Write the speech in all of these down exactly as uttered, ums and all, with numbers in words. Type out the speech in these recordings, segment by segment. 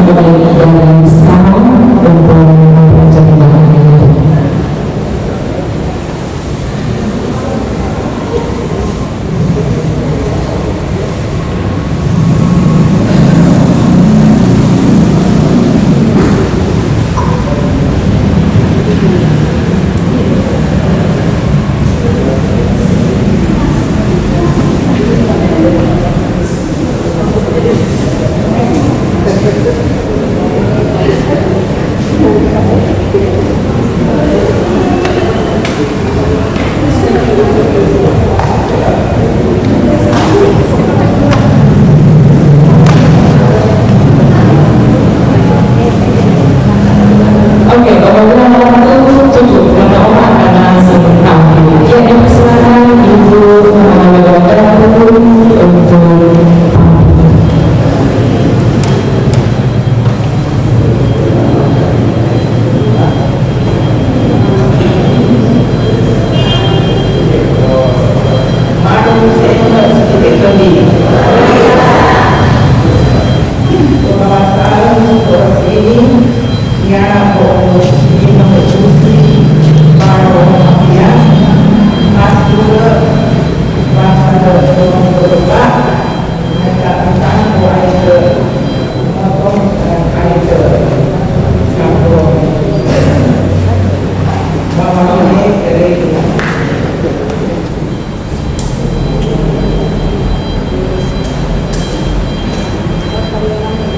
Dari sekarang untuk memperhatikan ini. Oke, apabila waktu cukup, karena orang akan langsung tampil. Ya, dipersilakan Ibu Kepala Negara untuk tampil.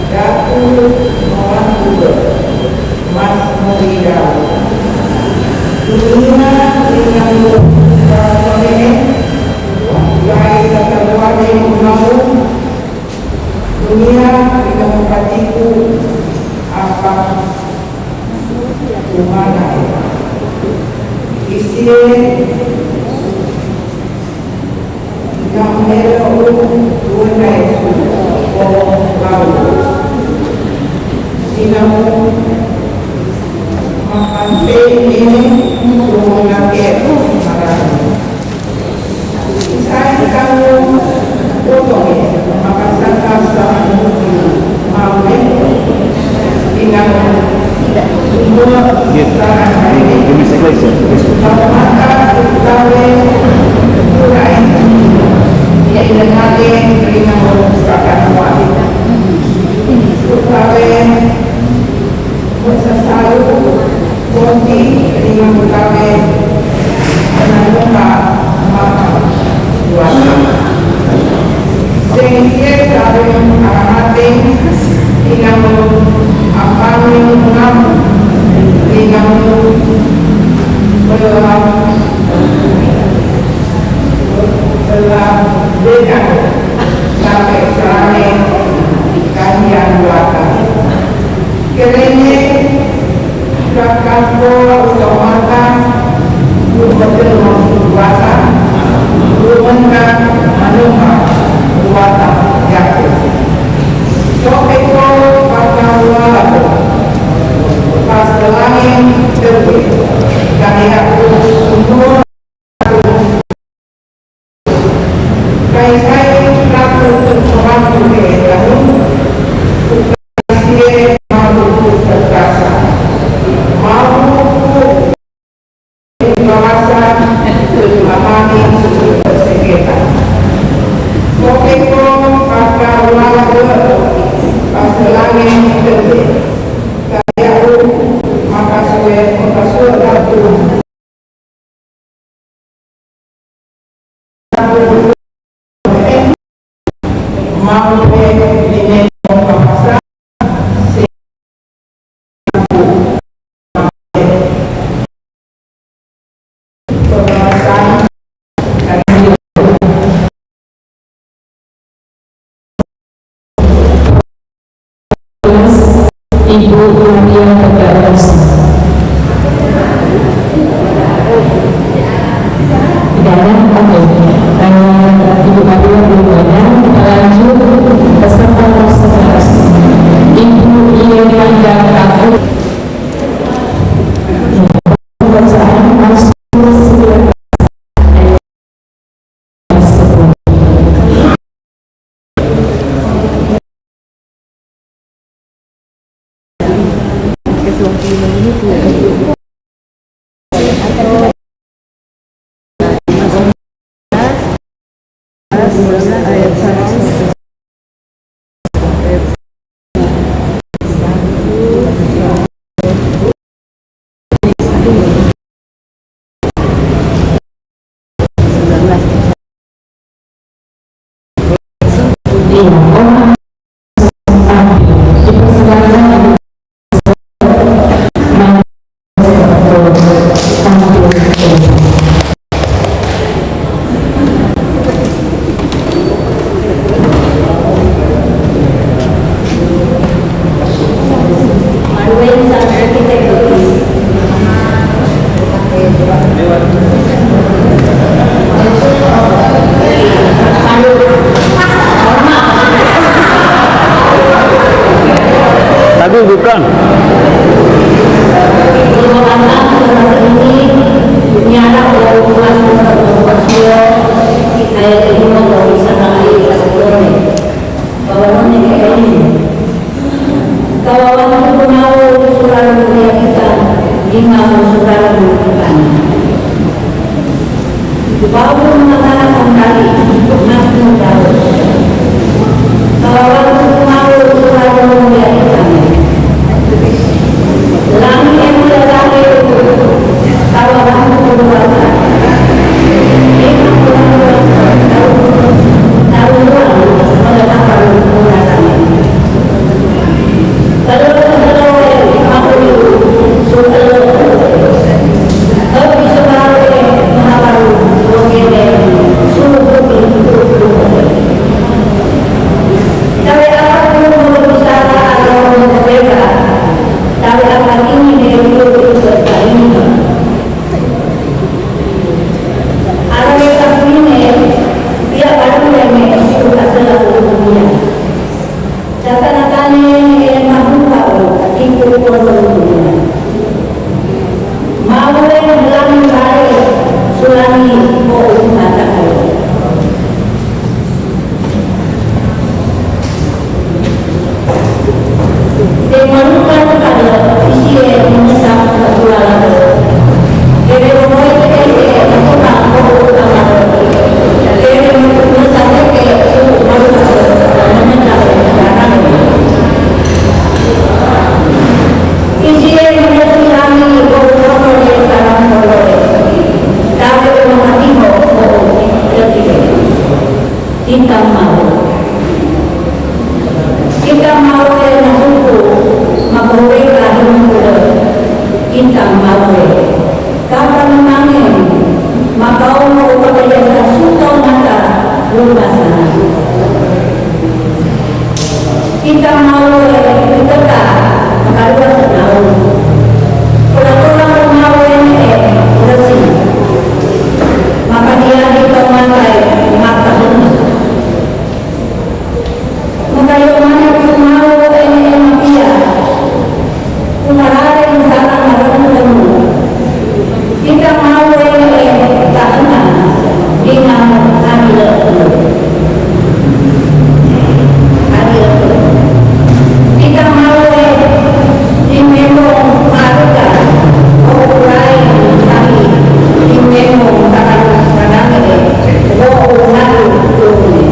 Datu Noah Kudo, Mas Muridau. Dunia dengan Muridau, Lai Tataluade Umaru. Dunia dengan Patiku, apa Umana. Isie Namero u duenai o lau. Sinamu makante ini sumangake marang. Isai kamu utongi makasaka sama. Amen. Inang semua. Give me second. Sing sie sabe arahate, inang apani ngam, inang bela, bela beda, sabe sarane kanian wata. Kerene kakapo utomata, uhotel wasa, umenka manuha wata yako. Sopeko pakawa lako, pas langit terbe, kaya aku sumur. Ibu Maria Tegak Rosi. Tidak ada? Oke. Eh, Ibu Maria belum ada. Kita lanjut peserta prosedur. Ibu Yolanda Taku. Pembacaan Mazmur sembilan belas. Lagu bukan. Kawawantu ku mau suraru dia kita, di mau suraru kita. Bau mata kembali, mas tahu. Kawawantu ku mau suraru dia kita. Lami emu lagi, kawawantu ku mau. Emu tahu, tahu, tahu, Tatanatane e mahuka o katiku kono dunia. Mawe lami bare sulani o umata. Te maluka kada isi e mesa kakulala. Kita mau. Kita mau e na suku, makowe ka hinu kuda. Kita mau e. Kapan mangen, makau mau kapayasa suka mata rumah sana. Kita mau e, kita ka, makarua sanau. Kura-kura mau e, e, kurasi. Maka dia di kau makai, mata rumah. Makayo mana ku mau ene ene pia. Ku marare ku saka marare ku temu. Kita mau ene ene tahuna. Dina adil. Adil. Kita mau ene Di memo maruka, o kurai sami, di memo karan karangene, o unadu turune.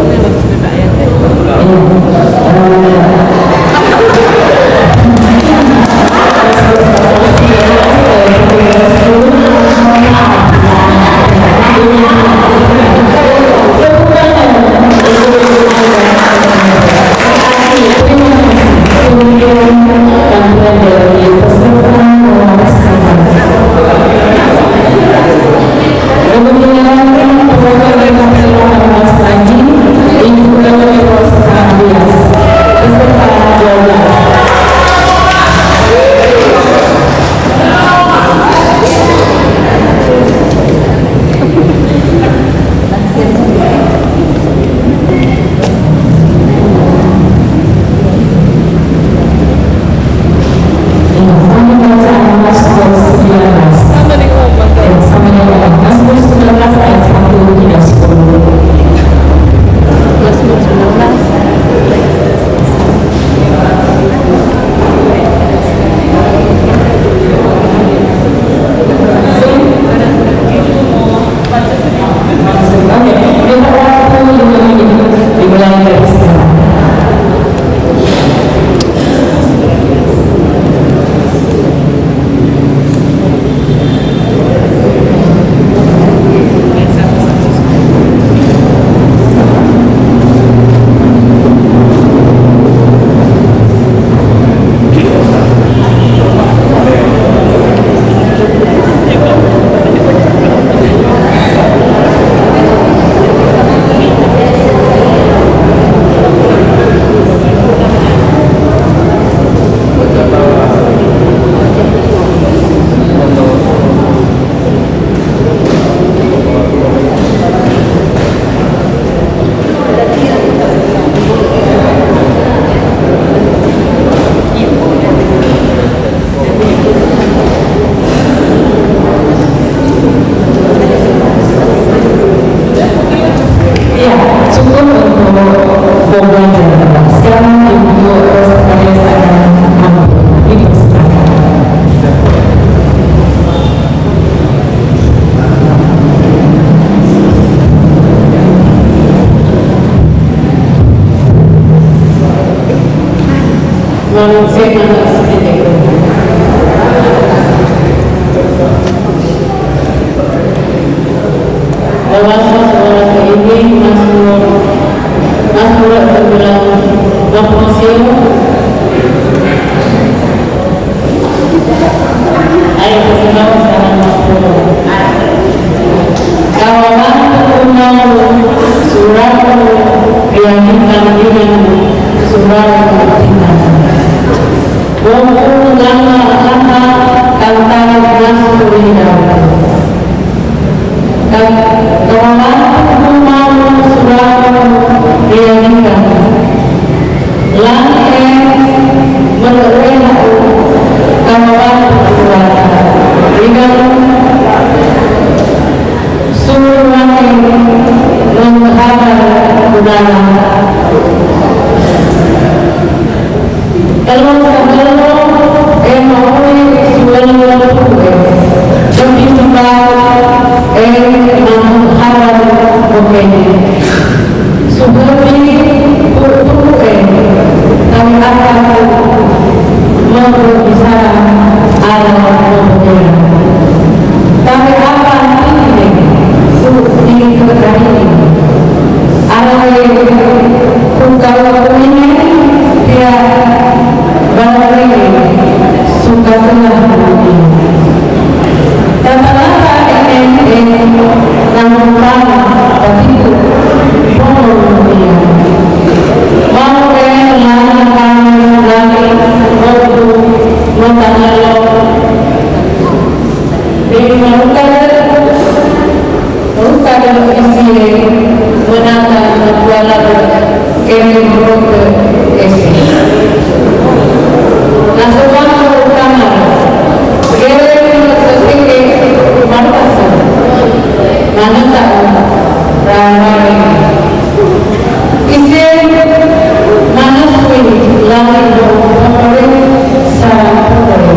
Bawasa suara ke ini, Mazmur, Mazmur sembilan puluh sembilan. Ayat ke sembilan sekarang Mazmur. Kawalan ku mau surau riangikan dengan surau tinggal. Wong ku ngama kanta kanta Mazmur ini. Ka-, kawalan ku mau surau riangikan. Lan e menurut kawalan ku surau riangikan. Suruhan e menghadap udara. Elok sabelo e maui suelo pue. Tapi suka e manu haran bokene. Suka di pue, tapi apa mau bicara ada mau bicara. Tapi apa ini su di kekari. Arawe ku kawa kumine pia balawe suka tengah mati. Tata lata ene e nangkupang patiku pono mati. Mau e lana kami lagi waktu matangalo. Di mau kada Ruka delo isi e menata matuala kene broke ese. Nasubang ruka mar. Kere seseke martasa. Manata ramai. Isi e manasui lagi do pokore sa pokore.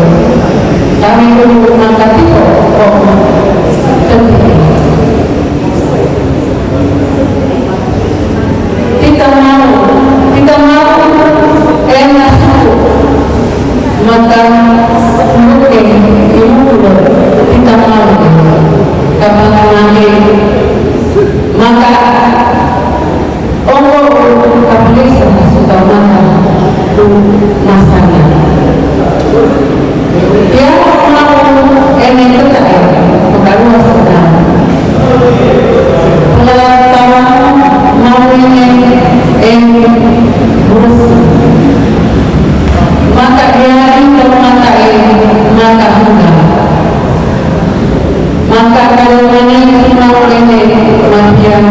Kami kudu mangkatiko kok. Tentang. Tita mau, tita mau, ena suku. Maka, muke, imukulo, tita mau, kapangange, maka, ongo, kapalisa, suka maka, tu, masana. Ya, mau ene keta e, pekaruas keta. Pela tawa mau ene en burus. Maka dia rindu mata e, maka huna. Maka kalau mane mau ene matian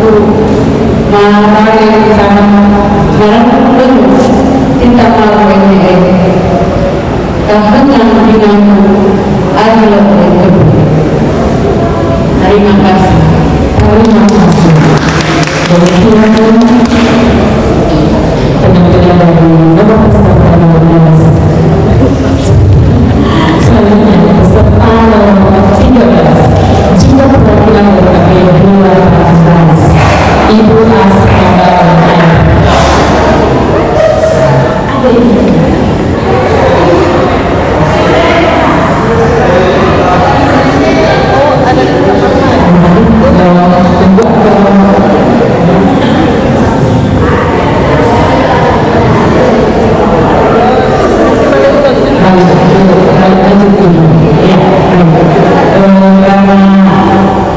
tu, mare sama, mare tu, kita mau ene en. Kahenang pinangku adalah berikut. Terima kasih. Terima kasih. Demikian penampilan dari nomor peserta nomor dua belas. Selanjutnya, peserta nomor tiga belas. Juga perwakilan dari K P dua belas. Ibu Asma Bawang. Ada ini.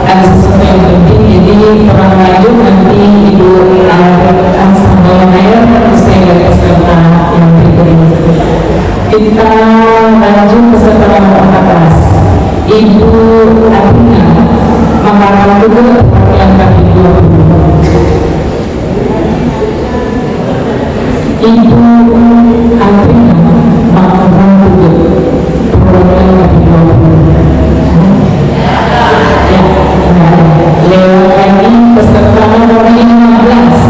Ada sesuatu yang penting, jadi kurang lanjut nanti Ibu, eh, akan sampaikan air, saya lihat peserta yang berikut ini. Kita lanjut peserta nomor empat belas. Ibu Atina, maka juga perwakilan K P dua puluh. Ibu Atina, maka juga perwakilan K P dua puluh. Ya, nggak ada. Lewat lagi peserta nomor lima belas.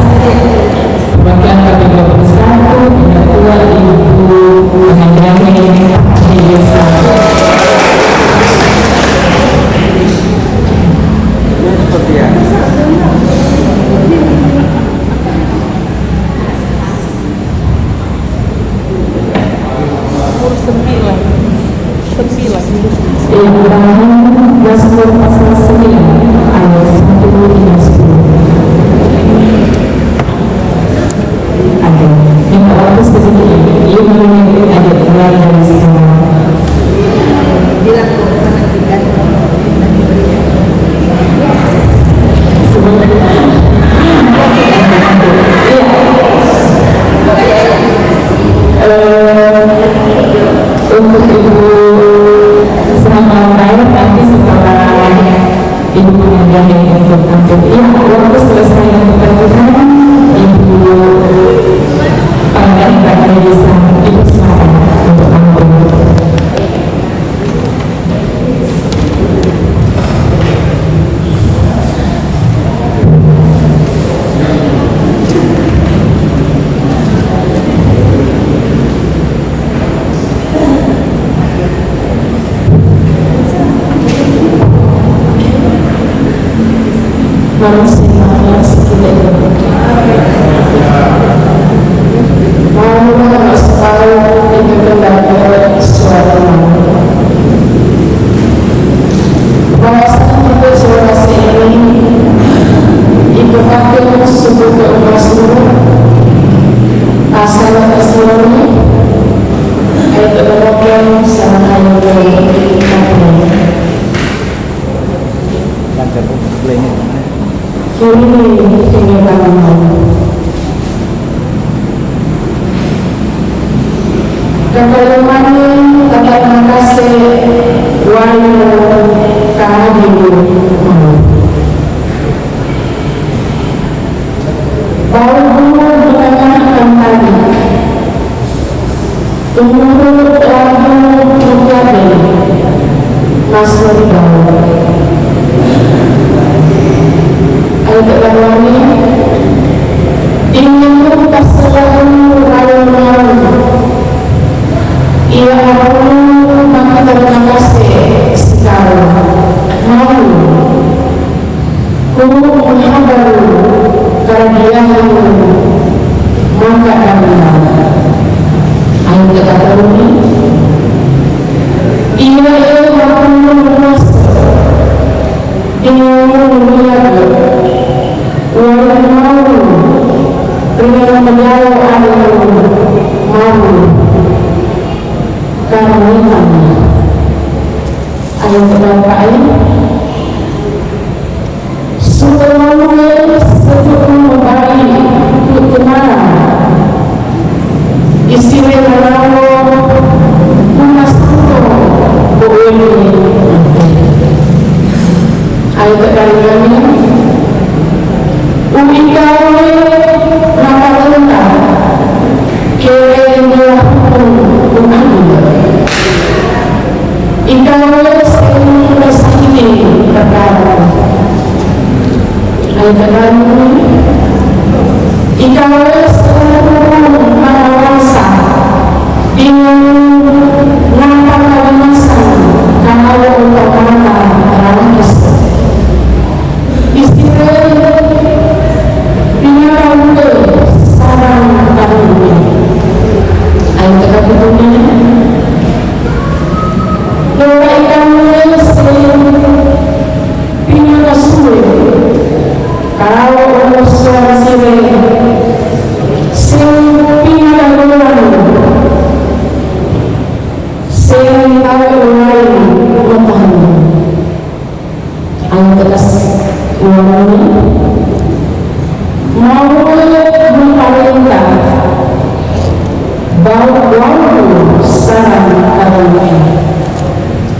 Perwakilan K P dua puluh satu, Ketua Ibu Pengendali Desa. Ibu Pengajar yang untuk ambil. Iya, waktu selesai yang bersangkutan, Ibu Pengajar bisa dipersilakan untuk ambil. Bahwasanya untuk suara ini, itu pakai suku ke emas dulu, asal Islam ini, itu kemudian sama ayo. Kiri ini, kiri kanan. Kakalumanin, kakalumakase, wanu, kahadiru, mau. Bau guru menengahkan tadi. Tumurut lagu mukiabe, Mas Nori bau. Ayo kita doani. Tingin ku pasalahu rayu mau. Iya aku maka terima kasih sekarang. Mau. Ku muhabaru karabiahan maka kami. Ayo kita doani. Iya, iya, aku maka Tingin ku mukiabe, wanu mau, ringan menjauh ada mau, karena kami. Ayo kita doani. Sudah mau, sejuk mau baik, ku kemana? Isire manamo, ku mas tuto, ku weni. Ayo kekaringan. U ikawe naparenta, kere india hukum ku adil. Ikawe sing pesakiti perkara. Ayo kekaringan. Ikawe sing hukum mawasa. Tingin ngapa kalimasan, kalau untuk mata terang. Isire, pinaka uke, sarang kami. Ayo kita putungi. Doa ikan mulai sing pinaka sure. Kalau umur suara sire, sing pinaka doa. Sing tahu mulai mengetahui. Ang takas uang ini mau memerintah bau bau sarang karena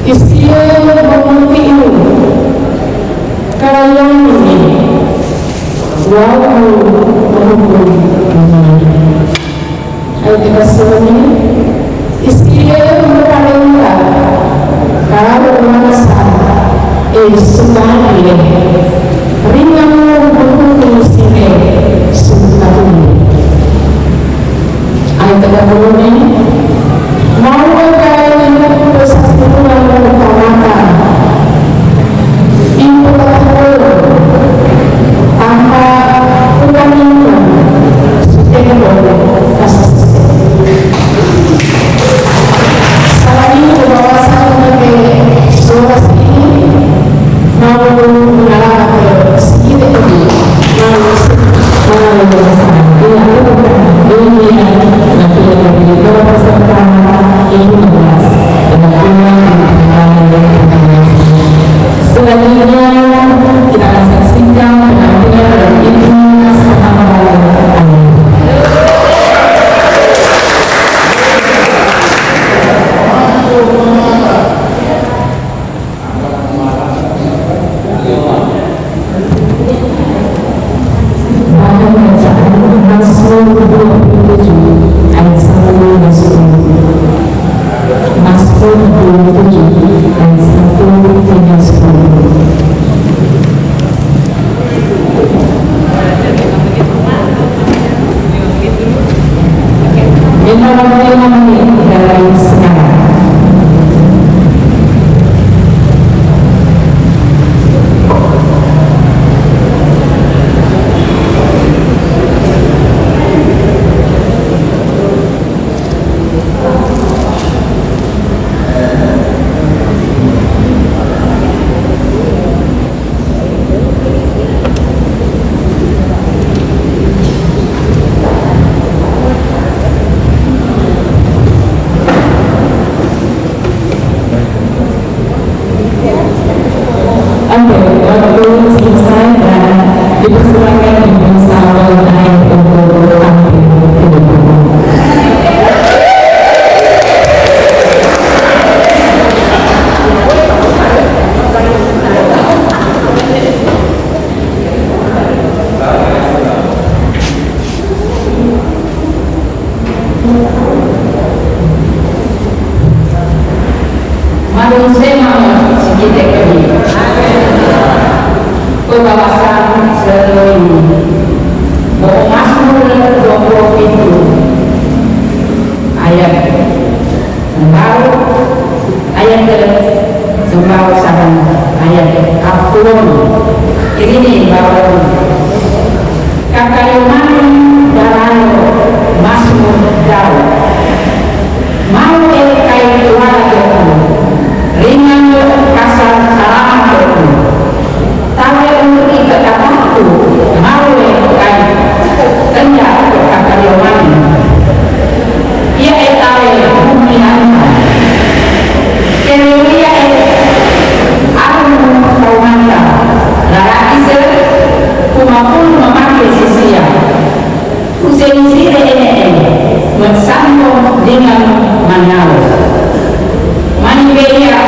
istie mengerti ini karena ini bau menghubung. Ayo kita semuanya. Istie memerintah kalau masa eh sumani ringan menghubung sini suka. Ayo kita semuanya. Mau kaya pesan Tuhan utamakan. Ibu kata tanpa bukan iman. Sudah kasih. Salah ini bahwa saya pakai suara sini mau mengalami sedikit lebih. Mau Selanjutnya, kita akan saksikan penampilan dari Ibu Sahara. Lima puluh lima menit dari sekarang. Oke, waktu selesai dan dipersilakan Ibu Salma naik untuk tampil ke depan. Madung sema sikite kami. Pembahasan sering. Mau Mazmur dua puluh tujuh ayat. Baru ayat ke sembau sareng ayat ke kapulung. Ini nih baru kakayuman darano Mazmur Daud. Mau e kai tuara joku, ringan kasar sarama joku. Tawe untuk ika kataku, mawe kai, tenda kakaliomani. Ia e tawe bumi anta. Kenu ia e anu taumanta. Rara ise, kumapulu mamake sisia. Usenisire ene ene, masambo dengan manau. Mani beia,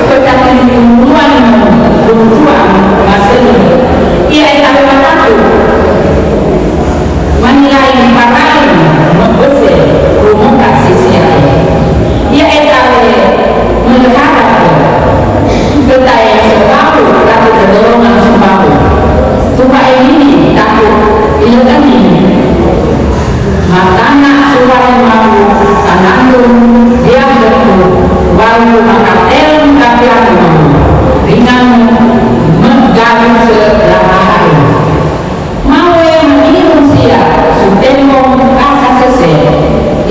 kota tinuluan, runtuan, maseni. Ia etawe mataku. Mani lain pakai, mabese, rumongka sisia. Ia etawe, meleharap. Ketae sebau, tapi kedolongan sebau. Tupa ini, takut, ilekani. Matana suara mau tanandung diambeku, waru makatel kapianu mau, ringan megaru selahai. Mawe menirun sia, sutembong kasa sese,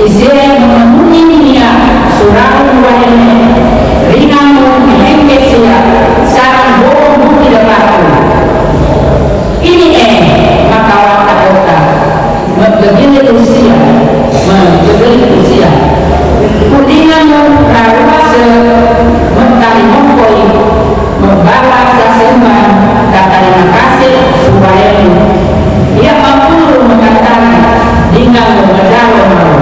ise memenuhi nia surarun wahene, ringan mehengke sia, sarang bohong bukti debatu. Ini eh, makawata kota. Magagili usia, magagili usia. Kudingan mo rarua se magtalimokoi, magbalas sa simban, tatarima kasih subaen. Ia mapulu magkatan, dingan mo madalo mau.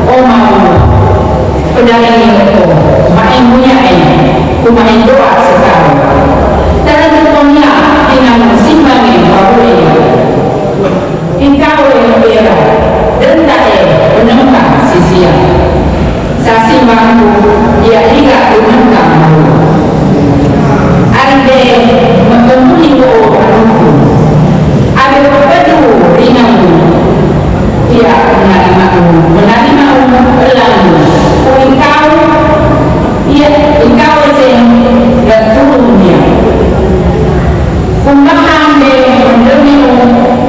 O mau, pedalingin ko, maen muyaen, kumaen doa sekali. Tarantu konia, dingan mo simban e, babue. Ikawe mabera, dentae penengkang sisia. Sasimbangku, ia iga penengkang mau. Aride, mekemuni wo anungku. Ade pedu ringanmu. Ia menarimaku, menarimaku elangmu. Uikau, ia ikau sing dan turun dia. Kumbahan de mendemi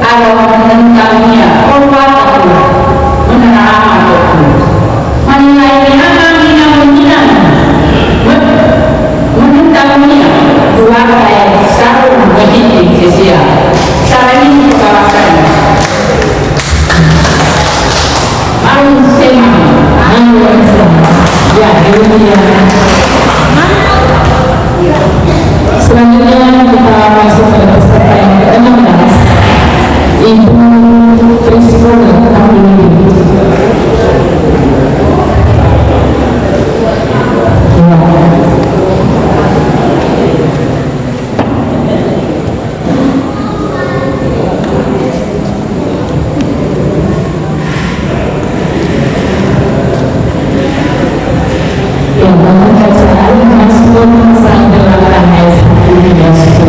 aro menentang nia, o Bapa ku, menerang aku. Manilai ni ama mina menyinan, men-, menentang nia, dua kai sarung behiting sisia. Sarani kawasan. Malu semang. Malu semang. Ya, demikian. Selanjutnya kita masuk pada peserta yang keenam belas, Ibu Triskona Apriani. Ya. Ya, Bapak Haji Ali Masmur, Sang Delapan S satu.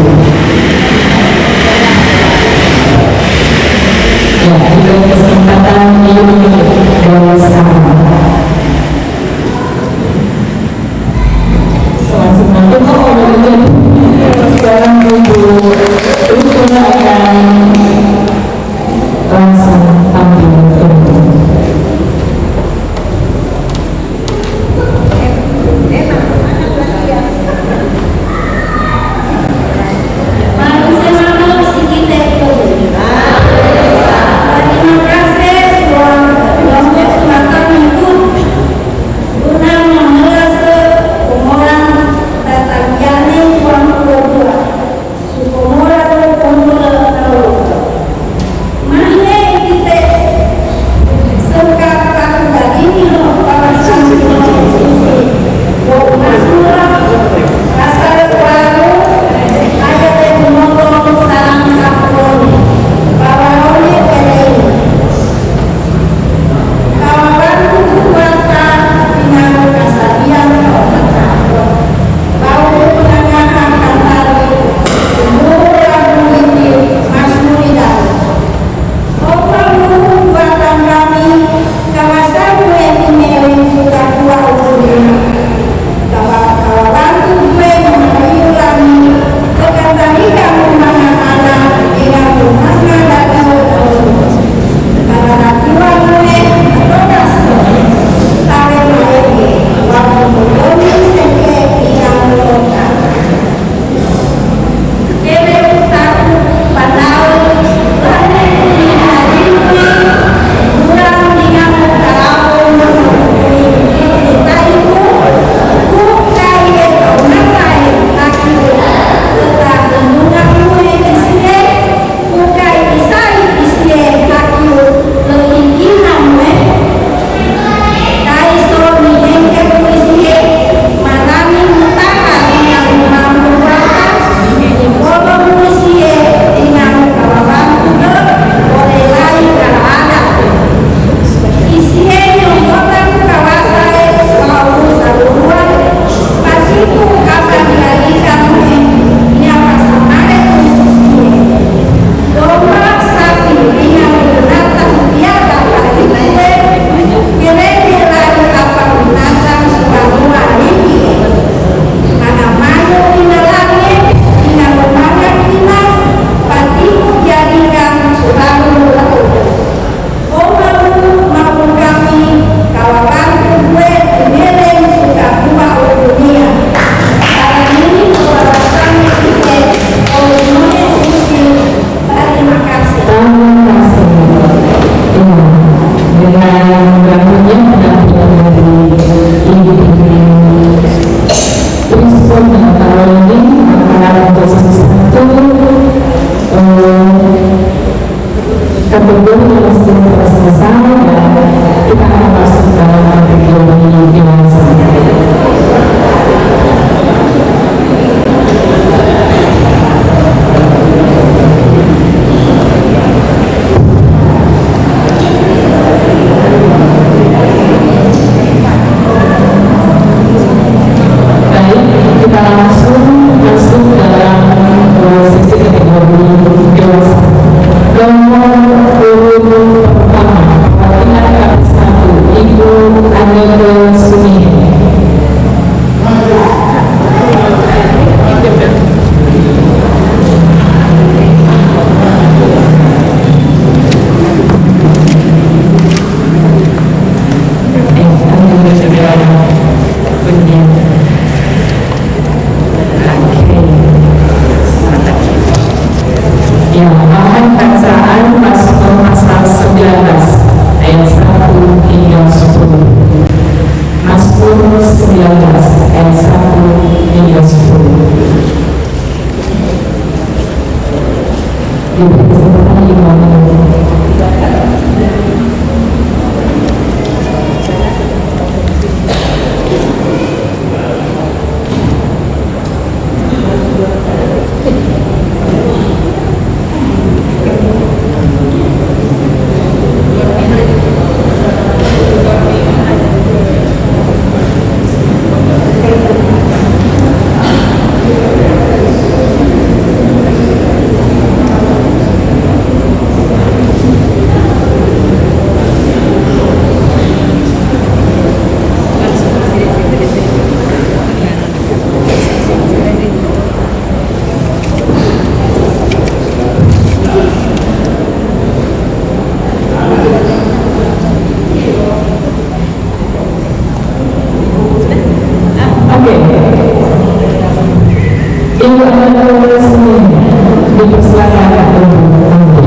Nomor urut pertama, patingan kaping satu, Ibu Aneke Sumihe. Ya, bahan bacaan Mazmur pasal sembilan belas ayat satu hingga sepuluh. Mazmur sembilan belas ayat satu hingga sepuluh. Dipersilakan lima menit. Oke. Ibu Aneke Sumihe, dipersilakan untuk tampil.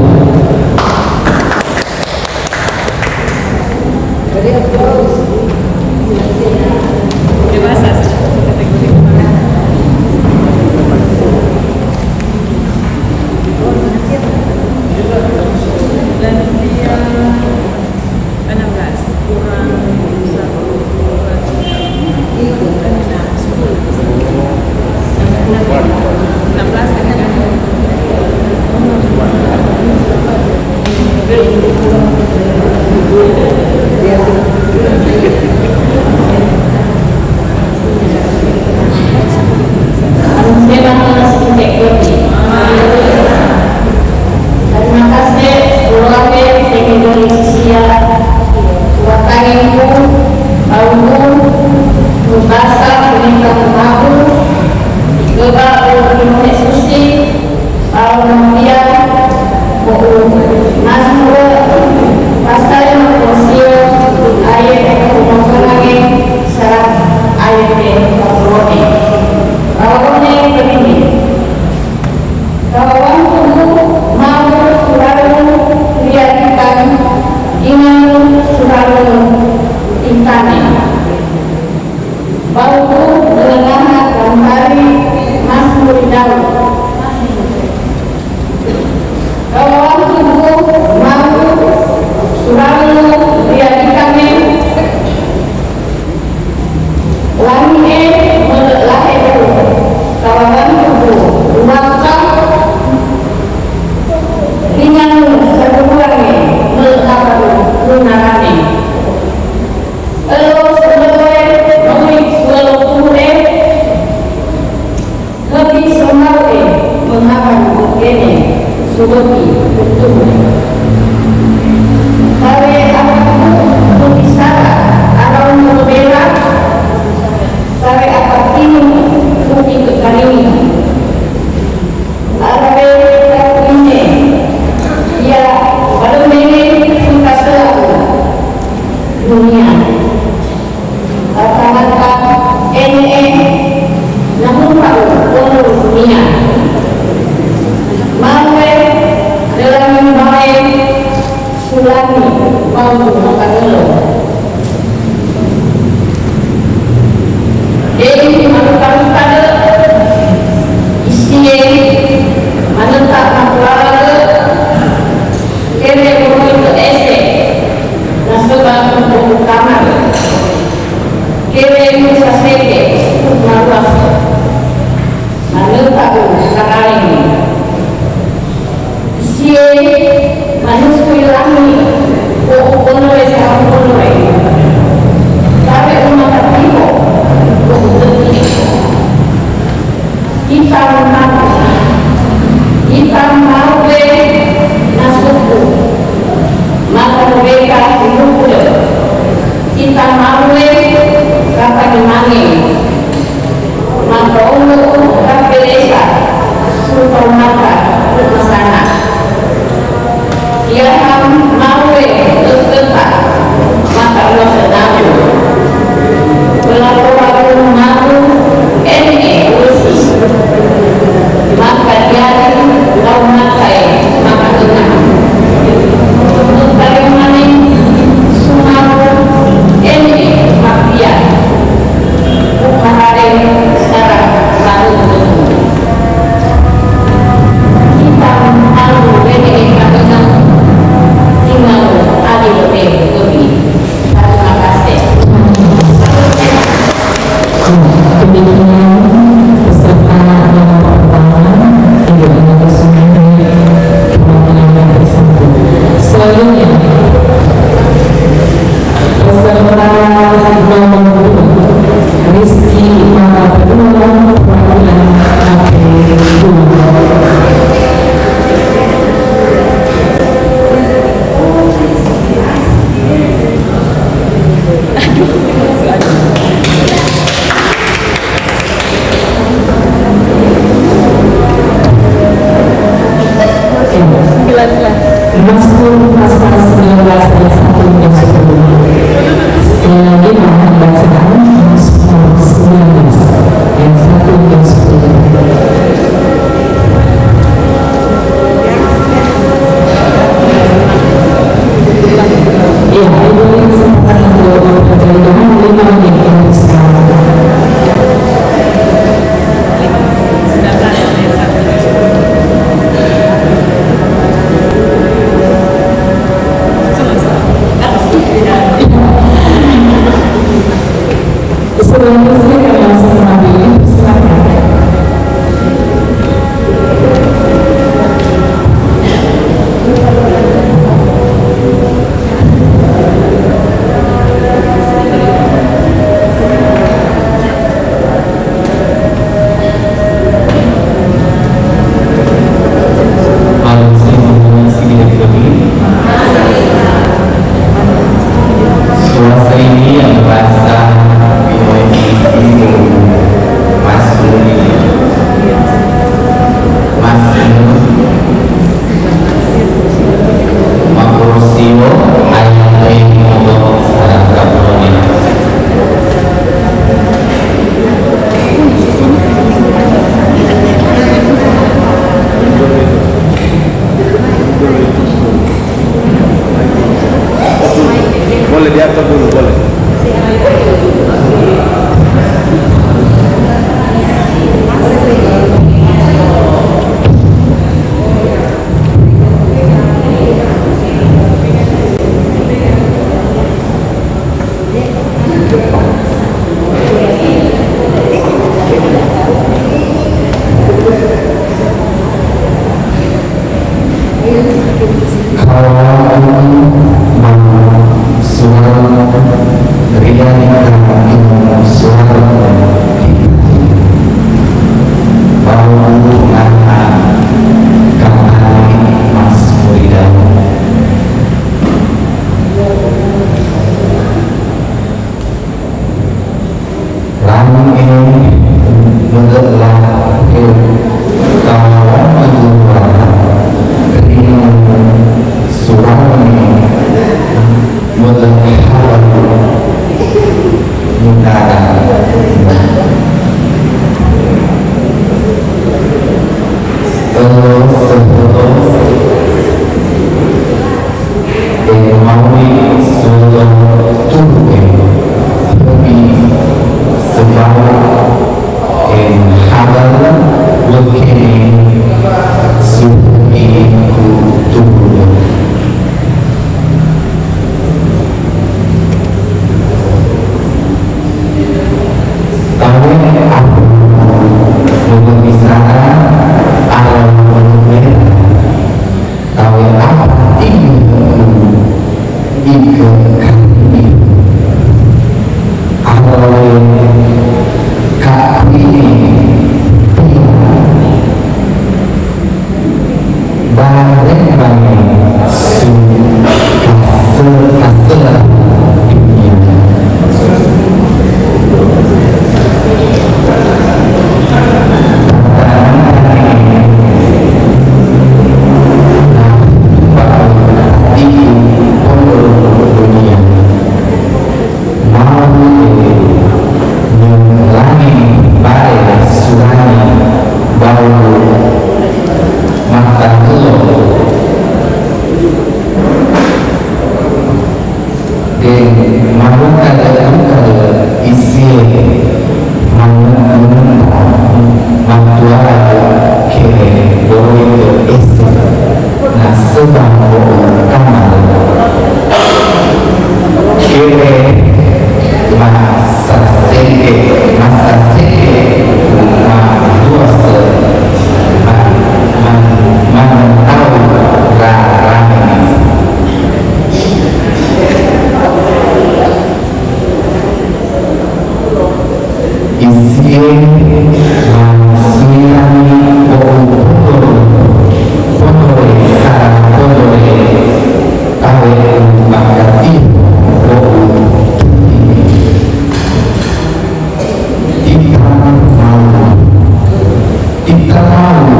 Terima kasih, Suloke, Sengidori Sia, Suwatangin ku, Bauku, Mubasa, Kunika, Mabu, Geba, Kunika, Susi, Pau, Nampia, Boku, Mas Mura, Pastor, Kosio, Aye, Kumokonage, Sarat, Aye, Patrone, Patrone, Kedini. Kawawantugu mau suralu riarikan inanu suralu intane. Bauku ngelengaha kambari Mas Muridau. Kawawantugu mau suralu riarikane. Langi'e mele' lahe'ku, kawawantugu ruwaka, rinanu saduhurange mele' lahe'ku lunarane. Elo suleloe, nowi suwelo tuhu'e, Hebi somawe mengaban kene suweti betul. Tawe apa ku bukti sara arau ngebela, tawe apa kini bukti kekaringan. Arawe tak ine, ya, balum nene suka selaku dunia. Rata-rata ene namupa kono dunia. Mawe dalam mawe sulami mau makanelo. Jadi manuka-nuka de isie maneta makuara de kene kono itu ese naseba kono kamar. Kele nu saseke maruas. Maneta ku kakaling. Sie manusku ilangi ko kono we Kalau aku mau suara rianika, suara bau nama kamari Mas Muridan. Langit e, mudeklah e, kawan kedua, ringan suami, mudeklah mudara. Terus, terus. E maui sulo tuhu e, habi sebau e hadal wekene suhubi ku tuhu e. Tawe aku mubisara alam mubera. Tawe apa tinggi ike kami awe kak ini pia bareng bani su kasel kasel dunia. Mau e nyulangi bare surani bau mata helo. De manu kada kada isie manu manu matuara kere boi ke ese na sebang bo kamar kere masa seke masa seke ma dua se ma ma ma tahu ra rame. Isie mansuirani po'u pondoro, pondore sara pondore, kawe u makati po'u titi. Tita mau, tita mau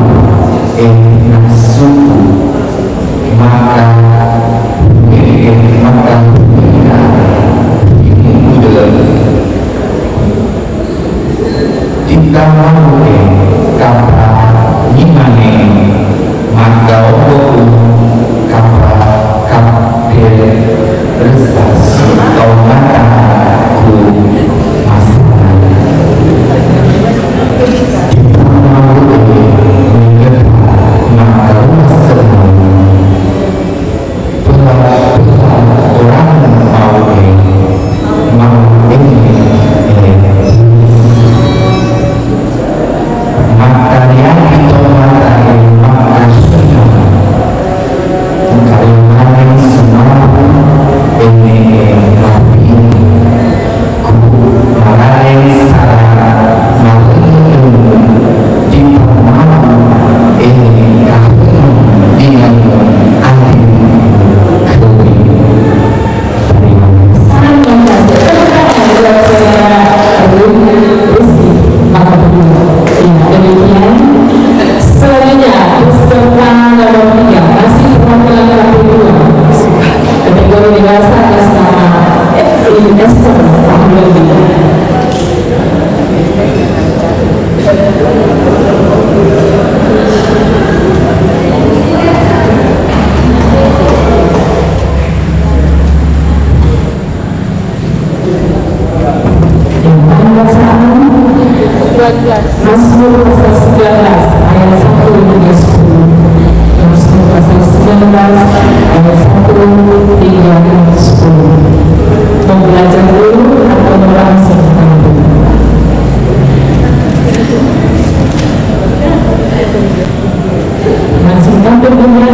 e nasuku maka e maka ini udah. Tita mau e kapa nyimane maka oku kapa kape resa tau mata ku masana. Tita mau e minggepa maka resa mau. Pela, pela orang mau e, mau e, e. Maka dia kita mata e, maka semua. Kalimantan semua e, e, tapi. Ku marare sara marengedung di pamamu e kahung dengan adil kewi. Terima kasih. Terima kasih kepada Rizky Makabulu. Ya, demikian. Selanjutnya, peserta nomor tiga, masih perwakilan K P dua. Kategori dewasa atas nama Evi Esther Ahmadi. Yang mana bacaan? Mazmur pasal sembilan belas ayat satu hingga sepuluh. Mazmur pasal sembilan belas ayat satu hingga sepuluh. Mau belajar dulu atau mau langsung tampil? Langsung tampil, Bunda.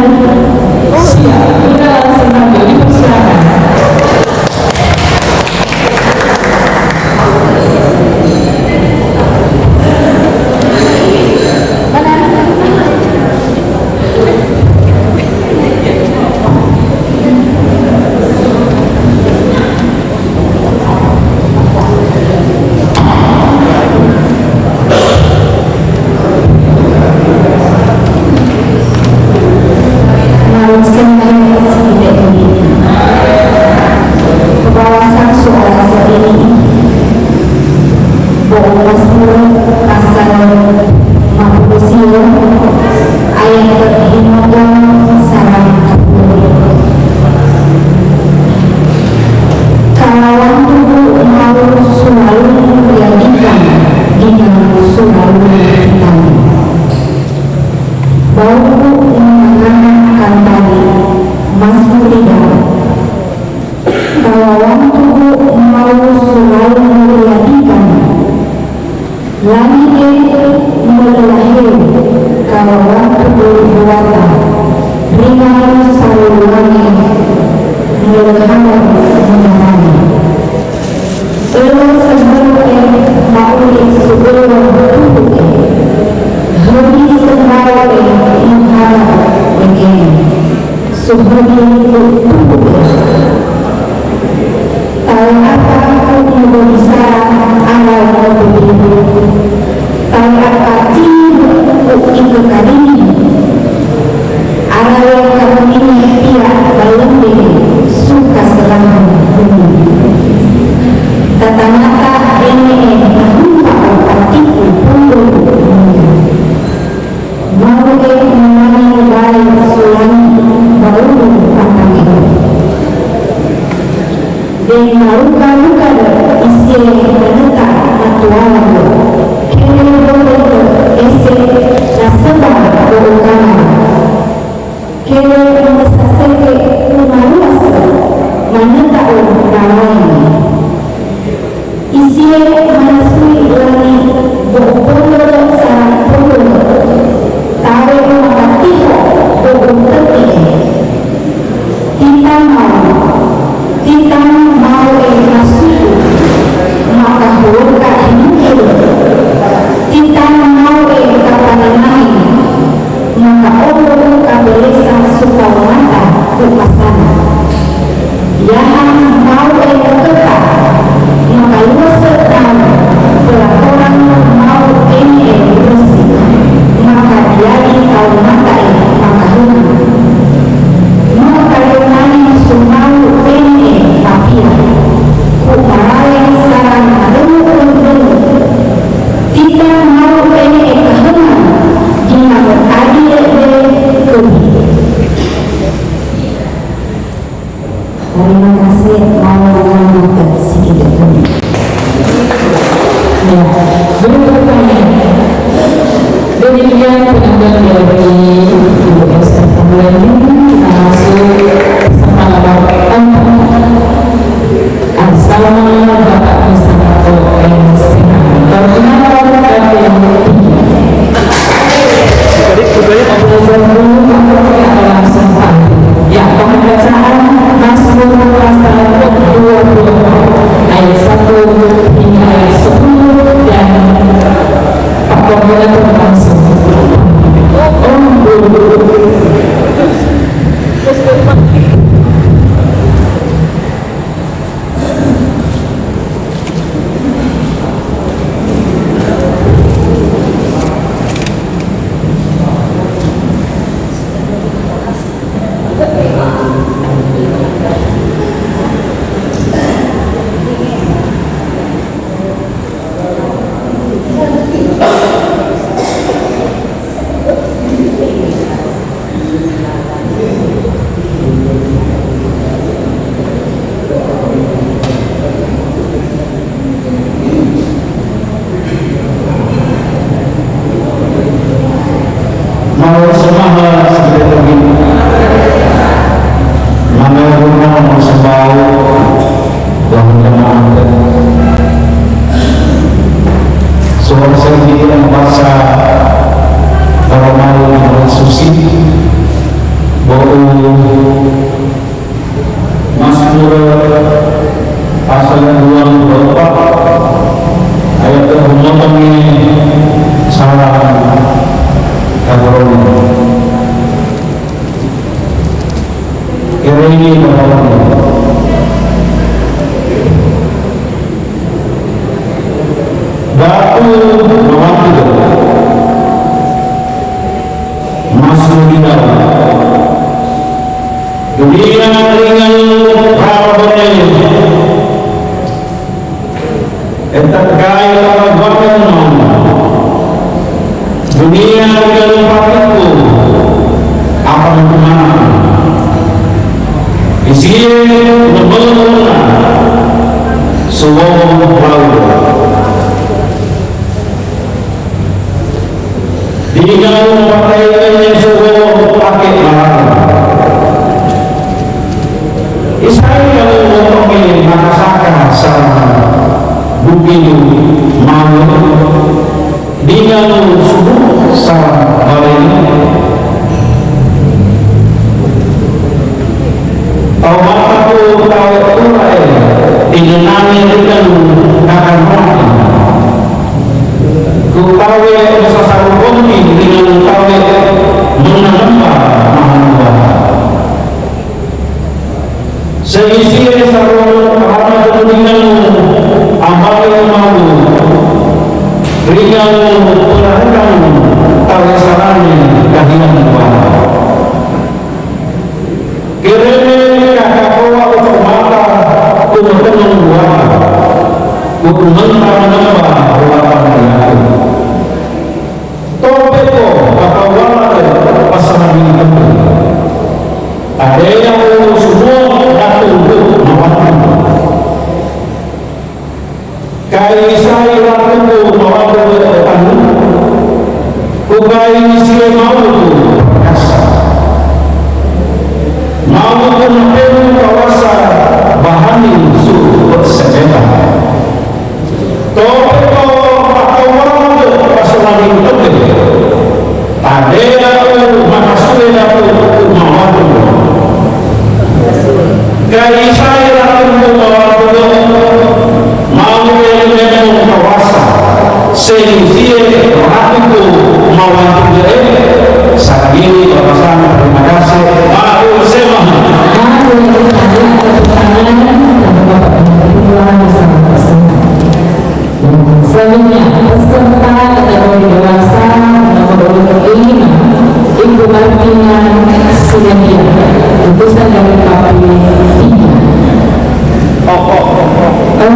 Sangkaya sikite ini. Pembawaan soal ini. Buku Mazmur pasal lima puluh sia ayat ke lima belas sareng ke dua puluh. Kalauan tubuh mau selalu menjadikan dengan selalu ditanya. Bau ku mengangana kantari Mazmur ida. Kalauan tubuh mau selalu menjadikan. Lani e melelaheu kalauan tubuh buata. Ringan saluange melehara mengarani. Elo sembel e mauli subelo tubuh e. Hemi sembel e iharap dengkene. Subeli tubuh e. Tawe apa ku mudodisa ala mudodi. Tawe apa timu ku ike kadini. Arawe kamu ini pia balende suka selamu bumi. Tatanata ene e takumpa patiku pundu bumi. Mau e mani bae sulani bauru patange. Deng maruka-ruka de isi e maneta matuala de. Kene bote de ese naseba de ukana. Kene mesaseke umaruas maneta o nalai. Isi e manasui lani bo'o pondolo sarang pondolo. Tawe makatiho bo'o teti e. Tita mau, tita mau e masuku, maka huweka hinuki. Tita mau e kapananai, maka obo kabelesa suka mata ku pasana. Yahan mau e nakeka, maka luwese tau pelaporan mau ene e luwese, maka diadi tau mata e maka huna. Maka yonani sumau ene e papia, ku marale sarang maremu-remu. Tita mau ene e kahena, di maka tadi e kebi. Terima kasih, mau mengucapkan sedikit pun. Ya, berikutnya. Demikian penampilan dari Ibu Esther Pemberani, kita masuk bersama Bapak Anton. Bersama Bapak Mustafa M. Siman. Perkenalkan, kami yang bertiga. Jadi, budaya apa? Langsung, Pak. Ya, pembacaan Mazmur pasal dua puluh empat ayat satu hingga ayat sepuluh dan Pak Koordinator langsung. Oh, Mau semaha sampai pergi. Mana rumah mau sembau. Tuhan jemaat. Suara saya di dalam bahasa normal, normal susi. Bau Mazmur pasal dua puluh empat ayat dua puluh empat ini salah kabaroni. Kira ini kabaroni. Batu mawati. Mazmur di dalam. Dunia ringan rarabone, etak kai rarabakan mau. Dunia ringan patiku, apa mana? Isie nabelona suwong laut. Dinga lu mapatai ne suwong pake marang. Isai kalu motonge makasaka sa bukit mau. Dinga lu subuh sa baleni. Tau mataku tau turai, dinenani dinga lu kakan mati. Ku tawe sasaru konti dinga lu tawe menanamba mahanamba. Seisi saru rahmat dinga lu amale mau. Dinga lu perahukan tawe sarani kahian wa. Kerene kakakowa utuk mata, kumetenung wa, kukumenta menembah wa panayatu. Topeko patawala pasangan itu. Ada yang urus semua datu untuk mawatu. Kai isai ratuku mawatu tanu, ku kai isie mawatu perkasa. Mawatu napenu kawasa bahani su persepeta. Tope ko patawala pasalangin tope. Tadea u makasuwe datu u mawatu. Kai isai ratuku mawatu, mau ele memo kawasa, seisi ratuku mawatu e, sakagini papasan, terima kasih, maku sema. Maku sema, pertanyaan, dan Bapak Ibu, bersama-sama. Selanjutnya, peserta kategori dewasa nomor urut lima, Ibu Martina Sidadia, lulusan dari K P tiga. Oh, oh, oh, oh.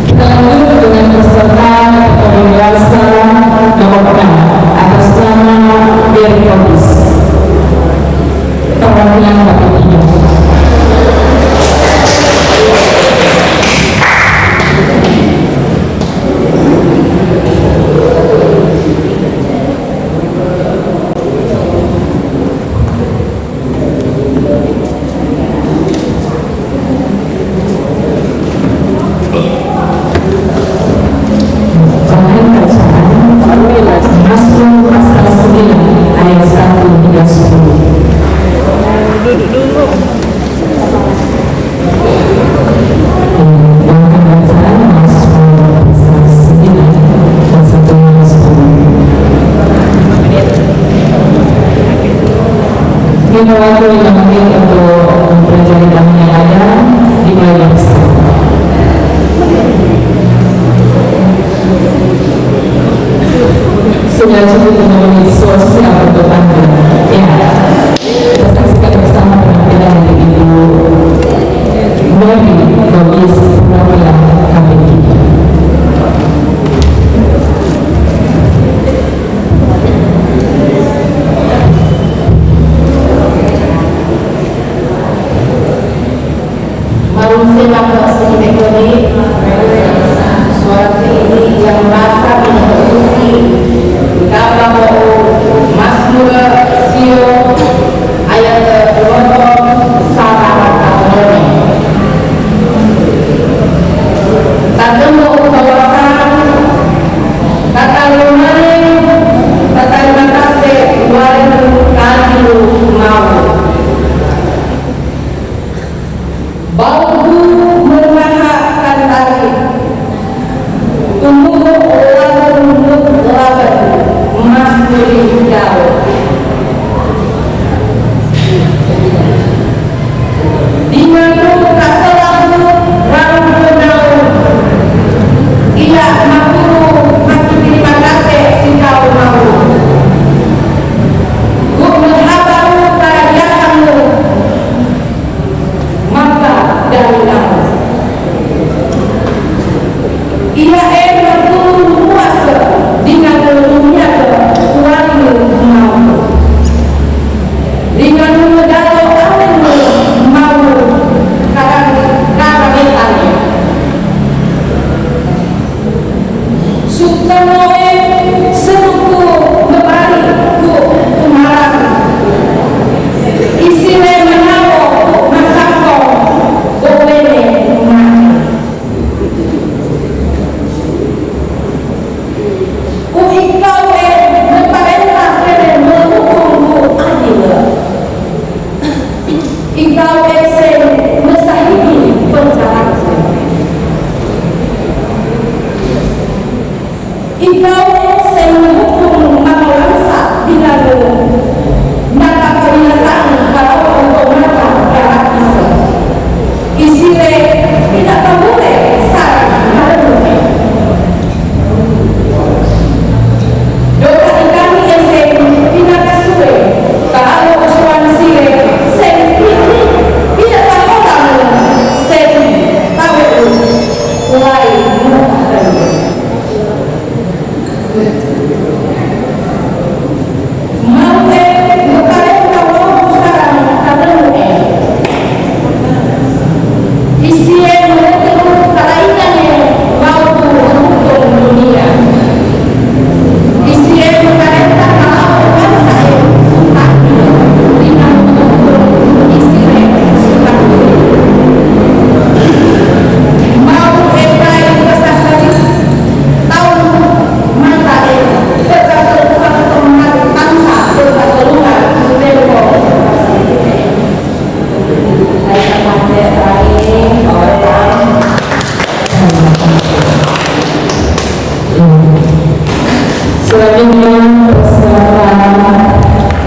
Kita lanjut dengan peserta kategori dewasa nomor enam, atas nama Derry Kobus. Perwakilan Bapak Ibu. Bahan bacaan, Mazmur pasal sembilan ayat satu hingga sepuluh. Bahan bacaan, Mazmur pasal sembilan ayat satu hingga sepuluh. Kita waktu lima menit untuk mempelajari, kami yang ada di pelajaran. Sudah cukup lima menit, selesai untuk Anda. Ya. Kita saksikan bersama penampilan dari Ibu Mary Gobis, perwakilan K P tiga. Marung seba ko sini bekoni, suara ini yang rasa ini susi, kapa ko Mazmur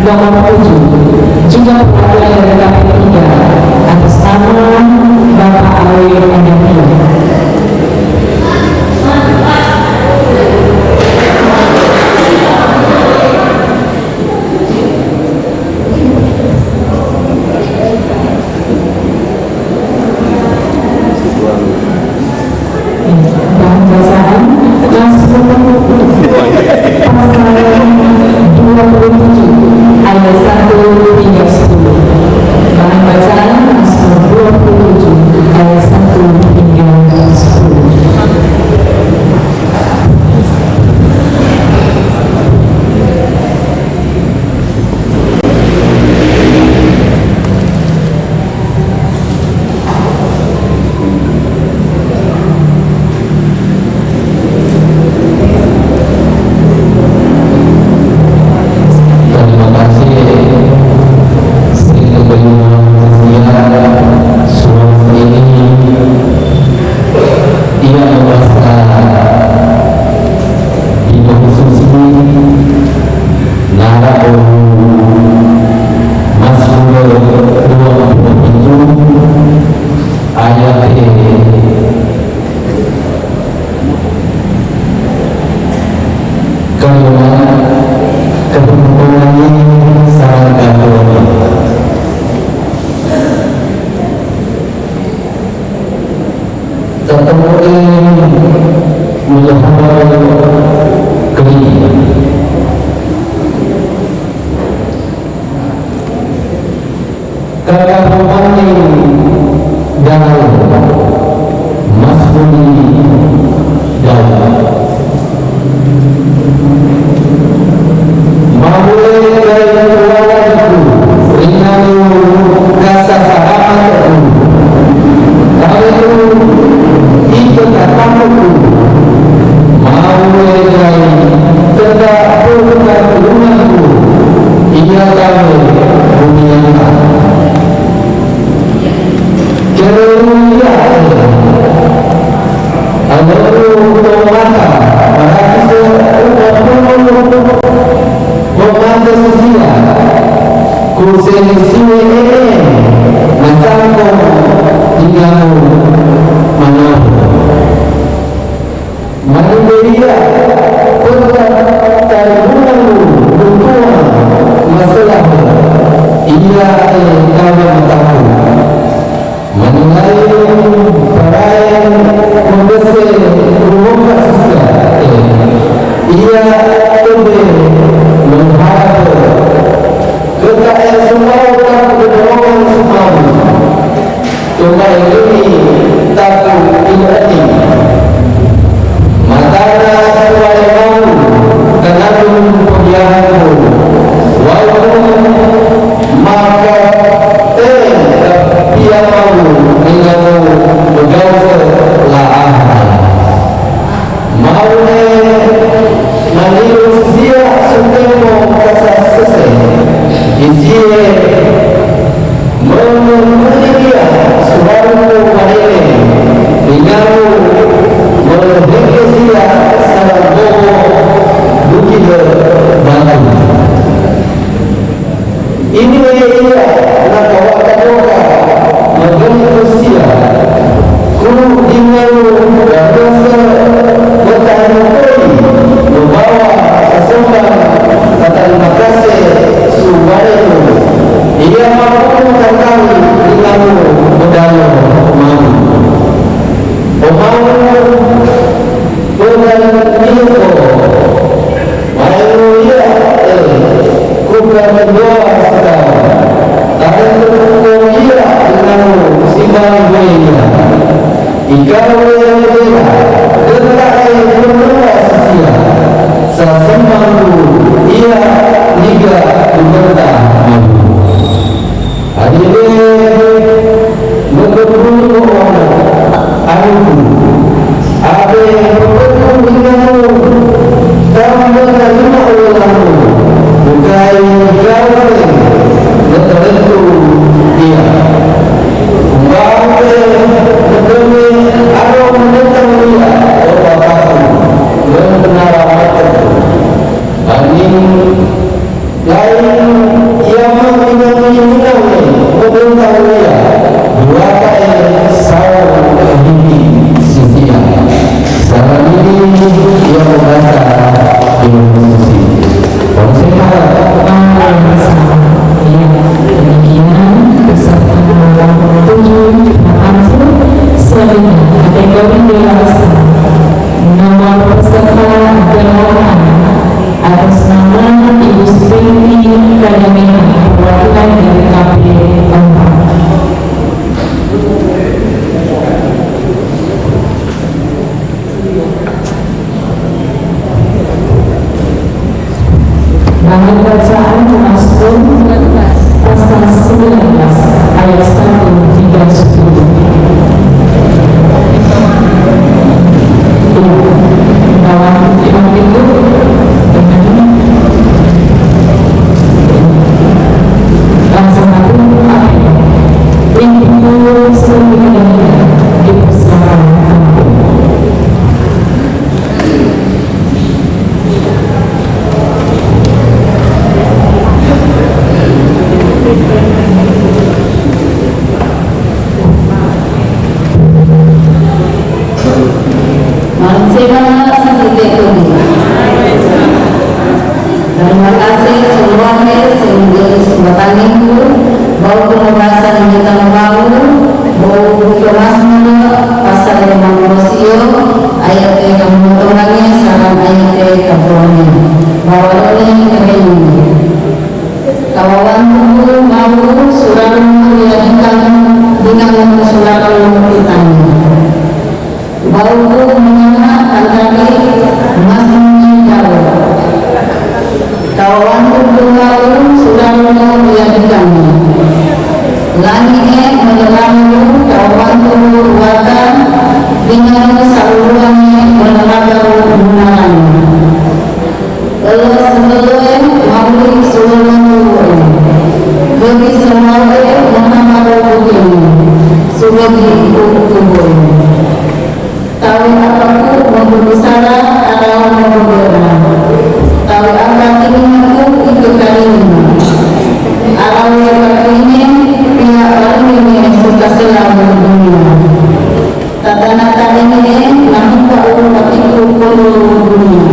Nomor tujuh, juga perwakilan dari K P tiga, atas nama Bapak Awe Aditya. Bahan bacaan, Mazmur pasal dua puluh tujuh, ayat satu hingga sepuluh. Bahan bacaan, Mazmur dua puluh tujuh, ayat satu hingga sepuluh. Terima kasih, sing keterima sekian surat ini. Ia membaca di posisi nara Mazmur dua puluh tujuh ayat ini. Kalimat kebenaran ini sangat berarti. Tetapi melihat kebenaran. Kata pemaning dalam Mazmur Daud. Mawule gai kuwatanku, ringalu kasasaramatanku. Kawenu ito katakuku. Mawule gai tenda purka tulunganku. Iya kami bunianka. Kereruya, aloku tomata, parakise upa punu, tomata sisia, kusenisiwe ee, masangko, ingamu, manoho. Manuberia, purka talibunganmu, kutuwa, masalahu, iya e kawe mataku. Manilai parai mabese rumoka sisia, e, iya tebe mengharap, kota e sumau tak kedorongan sumau. Tumai ini taku inani. Matana suai mau kanadun podiahanku. Walaupun maka te pia mau ningamu begau se laahan. Maune manilu sisia sutemo kasasese. Isie mengemudi dia subaru ko manene. Ningamu mengheke sia salah bobo bukit batu. Ini iya nakawaka doka, magani kusia. Ku dingalu, darasa, matanu koi, membawa sasembang, kata terima kasih, subaru. Iya mampu mengatakan dingalu, medalo, malu. Omamu, pedan, mingko. Maenu iya, e, kuka mendoa sekau. Tare kuko iya, enau simbang gue iya. Ikau iya medera, deta e mendoa sesia. Sasemangku iya niga kumerta malu. Adile, mekebulu wana, anuku. Abe, mekebulu inamu, tamba kalima olamu. Bukai gawe, Kami perwakilan dari K P empat. Bahan bacaan Mazmur pasal sembilan belas ayat satu hingga sepuluh. Iya, dalam iman itu, dengan rasa takut, apa ya? Yang itu sering dipersilakan. Manusia mana sih kita itu? Terima kasih semuanya, sehingga kesempatan itu, bau pembahasan kita mau, bau buka Mazmur, pasal lima puluh sio, ayat yang menguntungkannya, saran ayat yang keberanian. Bau ini keren. Kawawan tubuh mau suraru menjadikan dengan suraru kita. Bauku mangana antari Mazmur jao. Kawawanku dungalu surarumu iadigangi. Langi'e melelamu kawawanku ruata, dingamu sauluange melelamu munarani. Elo semeloe mauli sulolo tuwoe. Gebi semaue mohamaro bukini. Sulogi iku tuwoe. Tawi apaku mabudusara arau mabudera. Tawi apa kinimaku ike karinima. Arau ye kakiine pia arunime sukasela dunia. Tatanata ini'e namuka uru patiku kondolu dunia.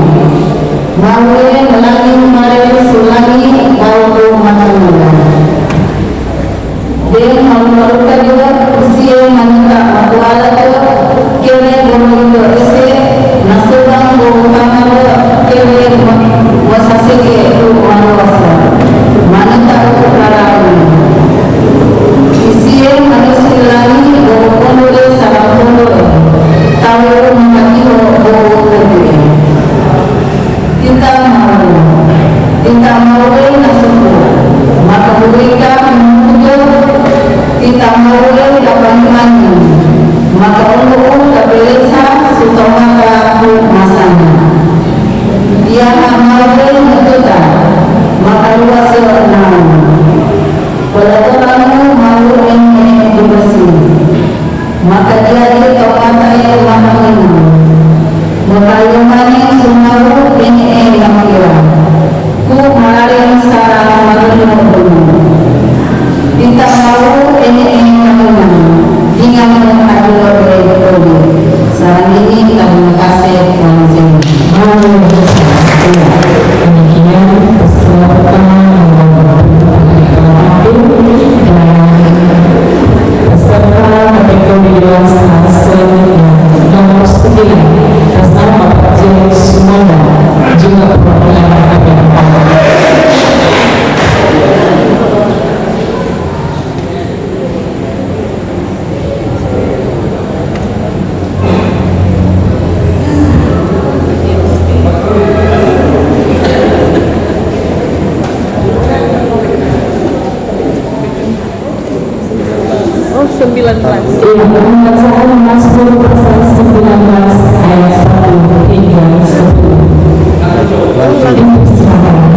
Maue melangi mare sulangi bauku matamula. De maluka-luka jua usie manita makuala jua kene bono indo ese nasubang bono kamar jua kene wasaseke tu manuasa. Manita uku karawi. Isie manusi langi bono kondo de sabang kondo de. Tawe uku makatiho bono kondo de. Tita mau, tita mau e nasuku, maka buri ka mujo, tita mau e kapanimani, maka ulu u kapelesa suka maka ku masana. Ia mau e natuta, maka luas e nau. Pelakotamu mau e dibesi. Maka dia dia tau mata e mahamina. Maka yomani sumaru ene e namakira. Ku marari sara marunyo dunu. Tita mau ene e namina. Dinga mo adulo e dulu. Salam ini terima kasih. Demikian peristiwa pertama yang membuat dan peserta kategori dewasa nomor sembilan bersama Pak James Sumanda juga perwakilan K P empat. Oh, sembilan belas. Iya, pembacaan Mazmur pasal sembilan belas ayat satu hingga sepuluh. Dipersilakan.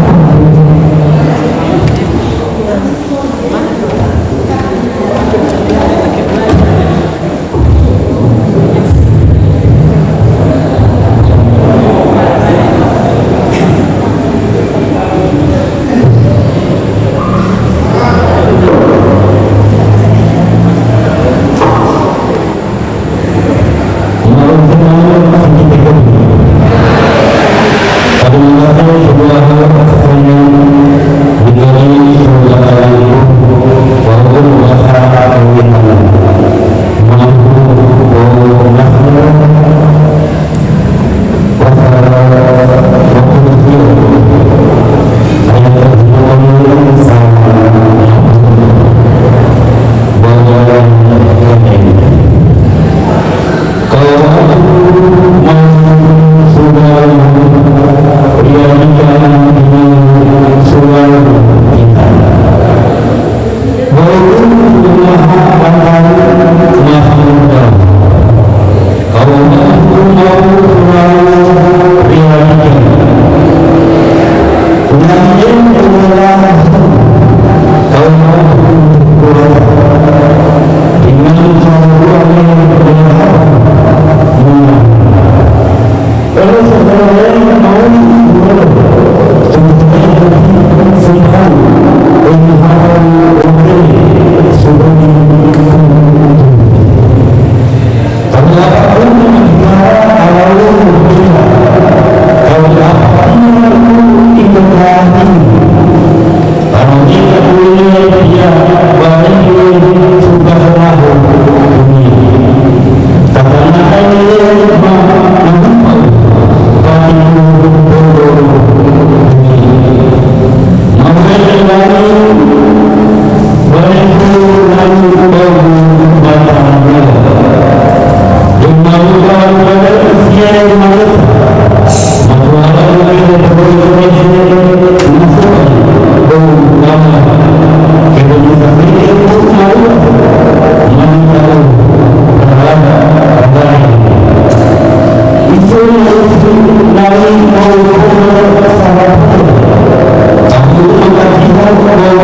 Kita mau,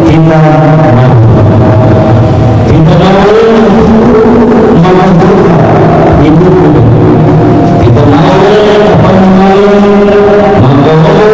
kita mau, kita mau, apa namanya, mau, kita mau,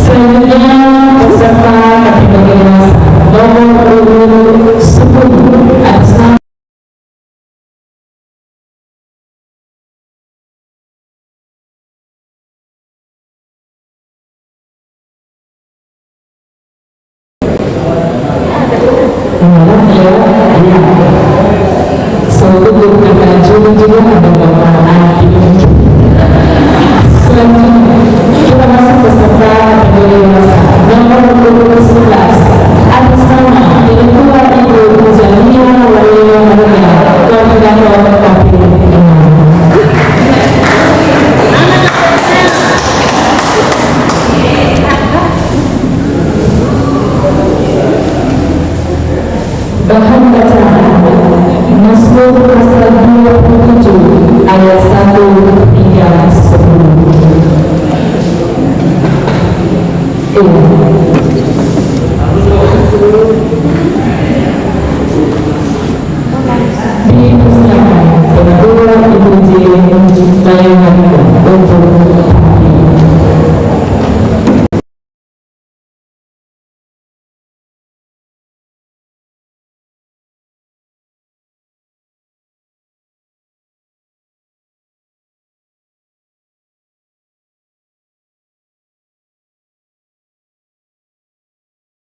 Selanjutnya, peserta kategori dewasa nomor urut sepuluh, atas nama Selanjutnya, kita masuk peserta kategori dewasa nomor urut sebelas, atas nama Ibu Tuan Ibu Jania Wario Maria, Koordinator K P U. Bahan bacaan Mazmur pasal dua puluh tujuh ayat satu hingga sepuluh. Ulang.